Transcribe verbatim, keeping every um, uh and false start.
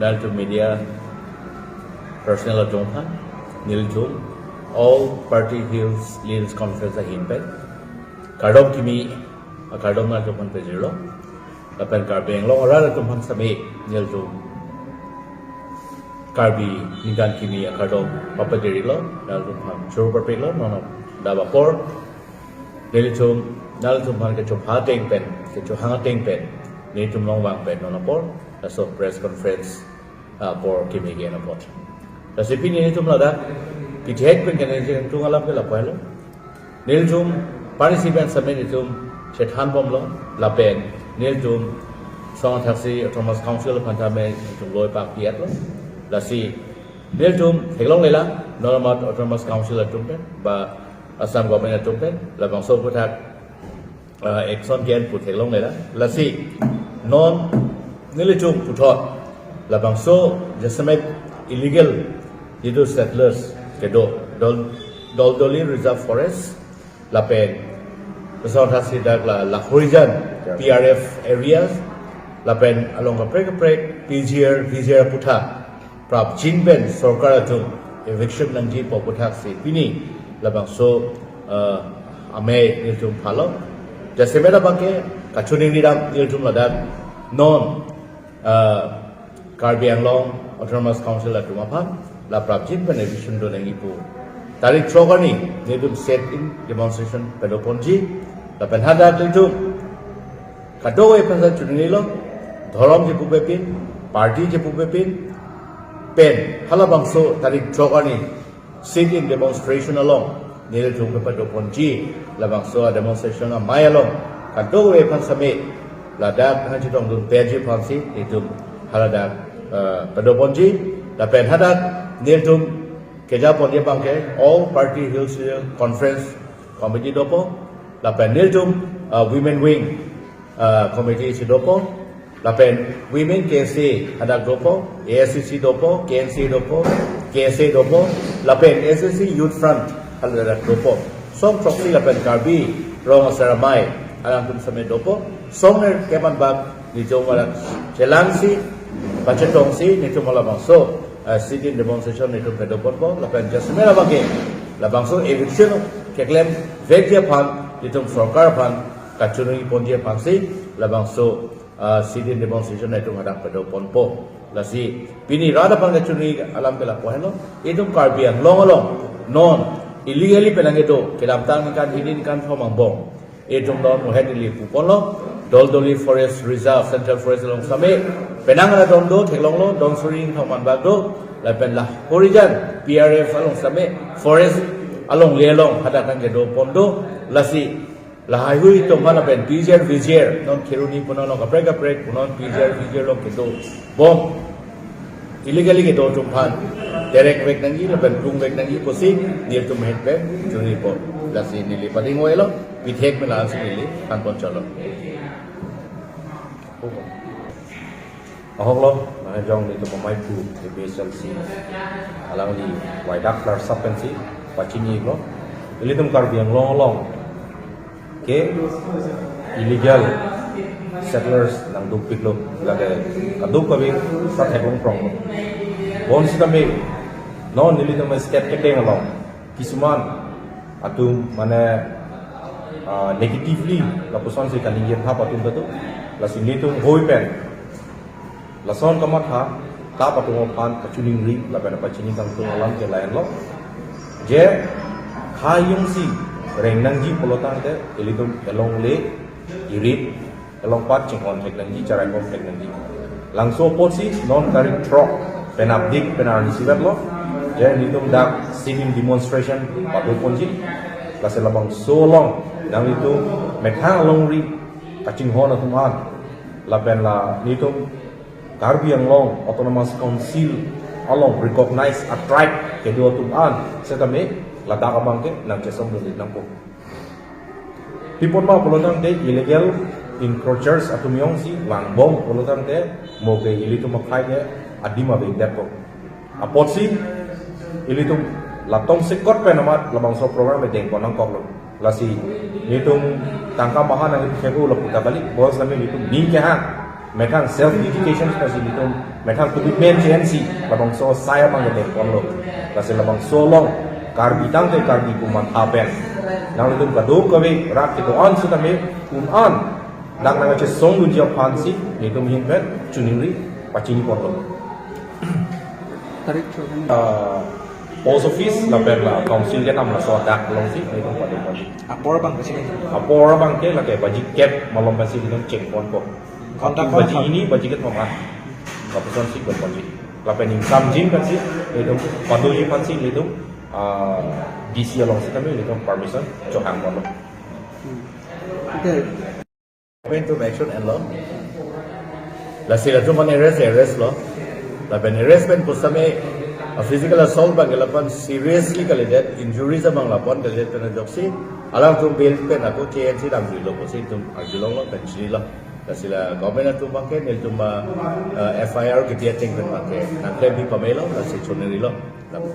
Nangtum media personnel atum aphan, nelitum All Party Hills Leaders Conference ahin pen kardom kimi, akardom nangtum aphan pajirlo. Lapen Karbi Anglong arat atum aphan same nelitum Karbi ningkan kimi akardom papadirlo, nangtum aphan choro parpiklo, non adap apor nelitum, nangtum aphan kechopha ateng pen, kechohang ateng pen nelitum longvang pen non apor laso press conference apor kimi ke-en apot. Lasi pini nelitum ladak pithek pen keningje tung alam ke lapu helo. Nelitum parisi pen same nelitum chethan bomlo, lapen nelitum song thaksi Autonomous Council aphan tame nelitum loi pak piatlo. Lasi nelitum theklonglelang, non amat Autonomous Council atum pen ba Assam Government atum pen labangso aphuthak, ah, action ke-en pu theklonglelang. Lasi non nelitum puthot labangso jasemet illegal jitu settlers kedo Dol-, Doldoli Reserve Forest lapen song thaksi dak la Lahorijan P R F areas lapen along kaprek kaprek P G R, V G R aphuthak prapjin pen sorkar atum eviction nangji pu aphuthaksi pini labangso, ah, amei nelitum phalo. Jasemet abang ke kachiningri dam nelitum ladak non, ah, Karbi Anglong Autonomous Council atum aphan la prapjin pen eviction do nangji pu tarik throk arni nelitum sit-in demonstration padoponji. Lapen hadak nelitum kadokave aphan ta chiningrilo, dhorom chepupe pin, party chepupe pin, pen halabangso tarik throk arni sit-in demonstration along nelitum kepadoponji. Labangso demonstration amei along kadokave aphan same ladak nangchetongdun peji aphansi nelitum haladak, eh, padoponji. Lapen hadak nelitum kejaponji abang ke All Party Hills Conference Committee dopo, lapen nelitum, ah, Women Wing, ah, Committee si dopo, lapen Women K S A hadak dopo, A S C C dopo, K N C dopo, K S A dopo, lapen S S C Youth Front hadak dopo. Song throksi lapen Karbi Rong Asar Amei alangtum same dopo. Song ner keman bak nelitum arat chelangsi, pachetongsi nelitum halabangso, ah, sit-in demonstration nelitum padoponpo, lapen jasemet abang ke labangso eviction keklem vekji aphan nelitum sorkar aphan kachiningri ponji aphansi labangso, ah, sit-in demonstration nelitum hadak padoponpo. Lasi pini rat aphan kachiningri alam ke lapu helo, itum Karbi Anglong along non illegally penang kedo, kedamtang ningkan hini ningkan thom angbong itum non muhet ili puponlo, Doldoli Forest Reserve, Central Forest along same penang ra don do, theklonglo, don suri ingthom anbak do, lapen Lahorijan P R F along same forest alongle along hadak nangkedopon do. Lasi lahaihui atum aphan lapen P G R, V G R, non Kheroni punon along kaprek kaprek punon P G R, V G R along kedobom illegally kedo atum aphan derek vek nangji lapen plung vek nangji pusi nelitum het pen chiningripon. Lasi neli pading oilo, pithek pen la-ansi neli thanpon cholo. Ahoklo, mane jong nelitum amei pu A P H L C alangli waidak klarsap pensi pachinilo. Ilitum Karbi Anglong along ke illegal settlers nangdukpiklo, lake kadokave ta theklong pronglo. Bonsitame non nelitum state kedeng along kisuman atum mane, ah, negatively lapuson si kaningje thap atum ta do. Lasi nelitum hoi pen lason kamatha ta atum aphan kachiningri lapen pachini kangtung alam ke lahenlo. Je khei jongsi reng nangji pulotangte ilitum elongle irit elong pat chinghon thek nangji, cherai pon thek nangji. Labangso apotsi non tarik throk pen apdik pen arni isivet lo. Je nelitum dak sit-in demonstration padoponji. Lasi labangso along nanglitum methang alongri kachinghon atum an lapen la nelitum Karbi Anglong Autonomous Council along recognize a-tribe kedo atum an setame ladak abang ke nangchesongdun nangpo. Pi apot ma pulotangte illegal encroachers atum jongsi vangbom pulotangte mo ke ilitum akhei ke adim avengdetpo. Apotsi ilitum latum sekot pen amat labangso program dengpon nangkoklo. Lasi nelitum tangka maha nangkethek lapu ta kali, bonsitame nelitum ning kehang Methang self dedication pensi nelitum, methang commitment J N C, labangso asai abang nelitum ponlo. Lasi labangso along Karbi tangte Karbi pu mantha pen nanglitum kadokave rat kedo-an sitame un-an dak nangkachesongdunji aphansi nelitum ahin pen chiningri pachini ponlo. Tarik chua kan? Ah, post office lapen la council kedam laso adak alongsi nelitum pado padi. Apor abang ke sini. Apor abang ke lake baji kep malom pensi nelitum chengponpo. Kontak baji kontak. Ini baji kep mama. Kapusonsi kep baji. Lapen ingsamjin pensi nelitum padoji pensi nelitum, ah, D C alongsi kami nelitum permission chohang ponlo. Hmm. Okay. Pen to action enlo. Lasi latum an arrest, arrest lo. Lapen arrest pen pusitame, ah, physical assault abang ke lapen seriously kalidet, injuries abang lapen kalidet pen ajoksi alangtum bail pen ako J N C damjuilo pusi itum arjulonglo pen chinilo. Lasi la government atum abang ke nelitum, ah, F I R kepi ateng pen abang ke nangklempi pamelo, lasi choningrilo. Lapen